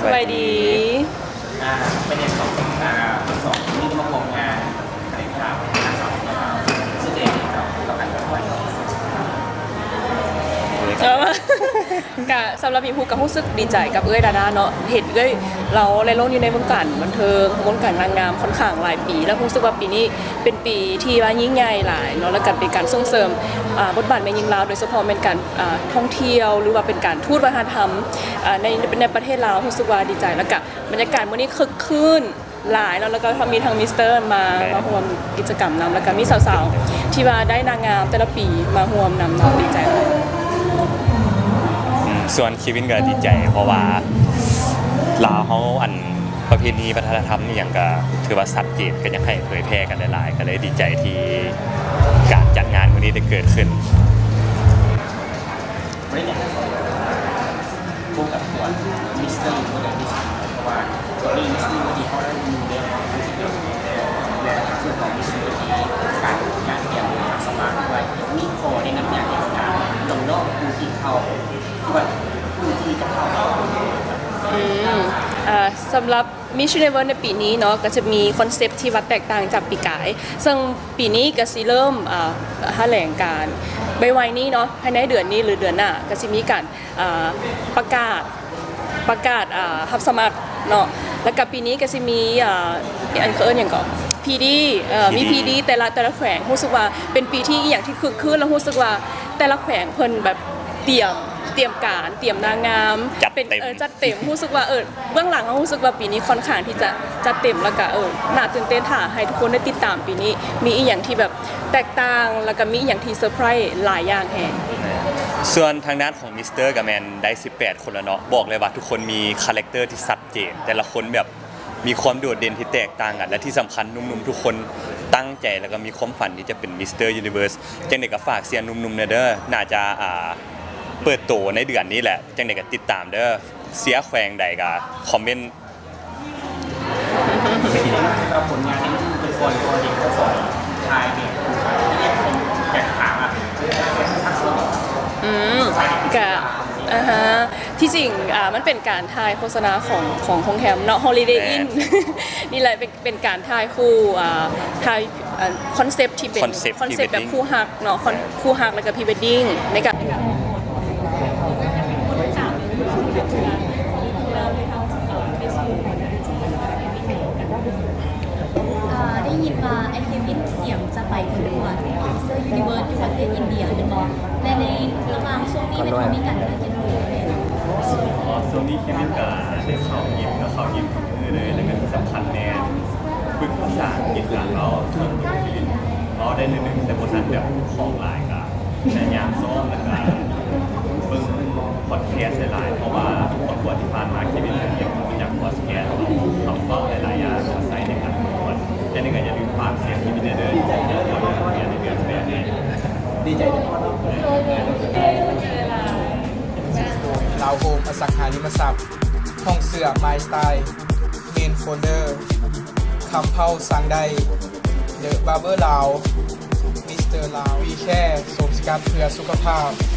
ສະບາຍດີ ອ່າ ເປັນຫຍັງສອງ ອ່າ ສອງຄົນນີ້ມາຮ່ວມງານຖະແຫຼງຂ່າວ ເອີ ກະສຳລັບມີພູກະຮູ້ສຶກດີໃຈກັບເອື້ອຍດາດາເນາະ ເຫັນເອື້ອຍລາວໄດ້ລົງຢູ່ໃນວົງການບັນເທີງ ວົງການນາງງາມຄ່ອນຂ້າງຫຼາຍປີ ແລ້ວຮູ້ສຶກວ່າປີນີ້ເປັນປີທີ່ວ່າຍິ່ງໃຫຍ່ຫຼາຍເນາະ ແລ້ວກະເປັນການສົ່ງເສີມ ອ່າ ບົດບາດແມ່ຍິງລາວ ໂດຍສະເພາະແມ່ນການ ອ່າ ທ່ອງທ່ຽວ ຫຼືວ່າເປັນການທູດວັດທະນະທຳ ອ່າ ໃນ ໃນປະເທດລາວ ຮູ້ສຶກວ່າດີໃຈ ແລ້ວກະບັນຍາກາດມື້ນີ້ຄຶກຄື້ນ ຫຼາຍເນາະ ແລ້ວກໍມີທັງມິສເຕີມາ ແມ່ນ ມາຮ່ວມກິດຈະກຳນຳ ແລ້ວກໍມີສາວໆ ທີ່ວ່າໄດ້ນາງງາມແຕ່ລະປີມາຮ່ວມນຳເນາະ ດີໃຈຫຼາຍ. ອືມ ສ່ວນເຄວິນກໍດີໃຈ ເພາະວ່າລາວເຮົາ ອັນ ປະເພນີວັດທະນະທຳອີ່ຫຍັງກໍຖືວ່າຊັດເຈນ ກໍຢາກໃຫ້ເຜີຍແຜ່ກັນຫຼາຍໆ ກໍເລີຍດີໃຈທີ່ການຈັດງານມື້ນີ້ໄດ້ເກີດຂຶ້ນ. ບໍ່ໄດ້ຢາກໃຫ້ເວົ້າກັບຕົວມິສເຕີຢູ່ບໍ່ໄດ້ມີສາມ ເພາະວ່າຕົວນີ້ມິສເຕີຢູ່ທີ່ເຮົາໄດ້ຢູ່ແລ້ວ ເຮົາຮູ້ສຶກແລ້ວ ແລະ ໃນສ່ວນຂອງມິສເຕີທີ່ການ ການກຽມຮັບສະໝັກ ຫຼືວ່າມີຂໍ້ແນະນຳຫຍັງໃຫ້ກັບນ້ອງໆຜູ້ທີ່ເຂົ້າ ທີ່ວ່າຜູ້ທີ່ຈະເຂົ້າ ອືມ ອ່າ ສຳລັບ Miss Universe ໃນປີນີ້ເນາະ ກໍຈະມີຄອນເຊັບທີ່ວ່າແຕກຕ່າງຈາກປີກາຍ ເຊິ່ງປີນີ້ກໍຊິເລີ່ມ ອ່າ ຖະແຫຼງການໄວໆນີ້ເນາະ ພາຍໃນເດືອນນີ້ ຫຼື ເດືອນໜ້າ ກໍຊິມີການ ອ່າ ປະກາດ ປະກາດ ອ່າ ຮັບສະໝັກເນາະ ແລ້ວກໍປີນີ້ກໍຊິມີ ອ່າ ອັນ ເຂົາເອີ້ນຫຍັງເກາະ ພີດີ ເອີ ມີພີດີແຕ່ລະ ແຕ່ລະແຂວງ ຮູ້ສຶກວ່າເປັນປີທີ່ອີ່ຫຍັງທີ່ຄຶກຄື້ນ ແລ້ວຮູ້ສຶກວ່າແຕ່ລະແຂວງເພິ່ນແບບຕຽມ ຕຽມການ ຕຽມນາງງາມ ຈັດເຕັມ ເອີ ຈັດເຕັມ ຮູ້ສຶກວ່າ ເອີ ເບື້ອງຫຼັງເຮົາຮູ້ສຶກວ່າປີນີ້ຄ່ອນຂ້າງທີ່ຈະຈັດເຕັມ ແລ້ວກະ ເອີ ໜ້າຕື່ນເຕັ້ນ ຖ້າໃຫ້ທຸກຄົນໄດ້ຕິດຕາມປີນີ້ ມີອີ່ຫຍັງທີ່ແບບແຕກຕ່າງ ແລ້ວກະມີອີ່ຫຍັງທີ່ເຊີໄພຣສ໌ຫຼາຍຢ່າງແຮງ. ສ່ວນທາງດ້ານຂອງມິສເຕີກໍແມ່ນໄດ້ສິບແປດຄົນແລ້ວເນາະ ບອກເລີຍວ່າທຸກຄົນມີຄາແຣັກເຕີທີ່ຊັດເຈນ ແຕ່ລະຄົນແບບມີຄວາມໂດດເດັ່ນທີ່ແຕກຕ່າງກັນ ແລະ ທີ່ສຳຄັນໜຸ່ມໆທຸກຄົນຕັ້ງໃຈ ແລ້ວກໍມີຄວາມຝັນທີ່ຈະເປັນມິສເຕີຢູນິເວີສ ຈັ່ງໃດກໍຝາກເຊຍໜຸ່ມໆແດ່ເດີ ໜ້າຈະ ອ່າ ເປີດໂຕໃນເດືອນນີ້ແຫຼະ ຈັ່ງໃດກໍຕິດຕາມເດີ ເຊຍແຂວງໃດກໍຄອມເມັນ. ອືມ ກະ ອ່າຮະ ທີ່ຈິງ ອ່າ ມັນເປັນການຖ່າຍໂຄສະນາຂອງ ຂອງໂຮງແຮມເນາະ Holiday Inn ນີ້ແຫຼະ ເປັນ ເປັນການຖ່າຍຄູ່ ອ່າ ຖ່າຍ ອ່າ ຄອນເຊັບທີ່ເປັນ ຄອນເຊັບ ພຣີເວດດິ້ງ ຄອນເຊັບແບບຄູ່ຮັກເນາະ ຄູ່ຮັກ ແລ້ວກໍພຣີເວດດິ້ງ ໃນການ ອ່າ ໄດ້ຍິນວ່າໄອ້ເຄວິນກຽມຈະໄປປະກວດມິສເຕີຢູນິເວີສຢູ່ປະເທດອິນເດຍແມ່ນບໍ່ ແລະ ໃນລະຫວ່າງຊ່ວງນີ້ແມ່ນບໍ່ມີການເຮັດຫຍັງແມ່ນບໍ່? ອໍ ຊ່ວງນີ້ເຄວິນກໍໄດ້ເຂົ້າຢິມເນາະ ເຂົ້າຢິມທຸກມື້ເລີຍ ແລ້ວກໍທີ່ສຳຄັນແມ່ນຝຶກພາສາອັງກິດ ການເວົ້າ ເວົ້າໄດ້ໜ້ອຍໜຶ່ງ ແຕ່ບໍ່ທັນແບບຄ່ອງຫຼາຍ ກໍ ພະຍາຍາມຊ້ອມ ແລ້ວກະເບິ່ງພອດແຄສຫຼາຍໆ ເພາະວ່າປະກວດທີ່ຜ່ານມາ ເຄວິນກໍເກັບມາຈາກພອດແຄສ ຄຳເວົ້າຫຼາຍໆຢ່າງມາໃຊ້ໃນການປະກວດ. ຈັ່ງໃດກໍຢ່າລືມຝາກເຊຍເຄວິນແດ່ເດີ ທີ່ຈະເຂົ້າປະກວດໃນເດືອນແປດນີ້. ດີໃຈເດີ. ລາວໂຮມ ອະສັງຫາລິມະຊັບ, ຫ້ອງເສື້ອ My Style, ເມນໂຟນເດີ, ຄຳເພົ້າ ສັ່ງໄດ້, ເດີບາເບີລາວ, ມິສເຕີລາວ, ວີແຄ ໂສມສະກັດເພື່ອສຸຂະພາບ.